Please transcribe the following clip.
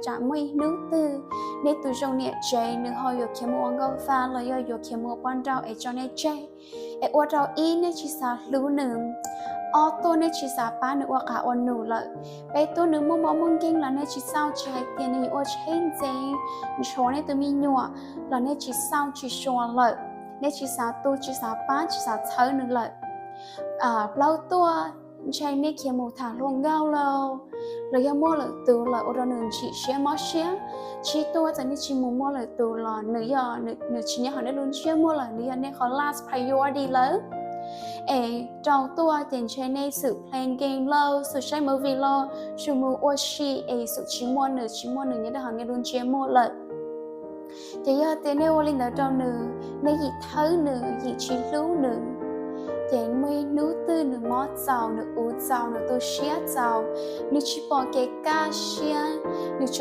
tsam muaj ib hnub twg nej tus zoo niam tsev nws ho yuav khiav mus ua nkauj fa los yog yuav khiav mus ua poj nrauj es tso nej tseg, es ua rau ib nej tsis xav hlub nws, ob tuaj nej tsis xav pab nws ua qab ua num lawm, peb tuaj nws muaj mob muaj nkeeg los nej tsis xauj tsis hais tias nws yuav ua tsheb ntxeev ntshuav nej tus me nyuam los nej tsis xauj tsis sua lawm, nej tsis xav tu tsis xav pab tsis xav txhawb nws lawm. Plaub tuaj ntshe nej khiav mus tham hluas nkauj lauj, los yog muaj lwm tus lawm ua rau nws ntsim siab mob siab. Tsib tuaj txawm nej tsis mus muaj lwm tus los nws yog nws tsis nyob hauv nej lub ntsiab muag lawm, nws yog nej qhov last priority lawm. Es rau tuaj ces ntshe nej xwm play game lauj, xwm saib movie lauj, xwm mus ua si es xwm tsis muaj nws, tsis muaj nws nyob rau hauv nej lub ntsiab muag lawm. Ces yog tias nej ua li ntawd rau nws, nej yim thawb nws, yim tsis hlub nws, ces muaj ib hnub twg nws mob txaus, nws uv txaus, nws tu siab txaus, nws tsis pom kev kaj siab, nws tsis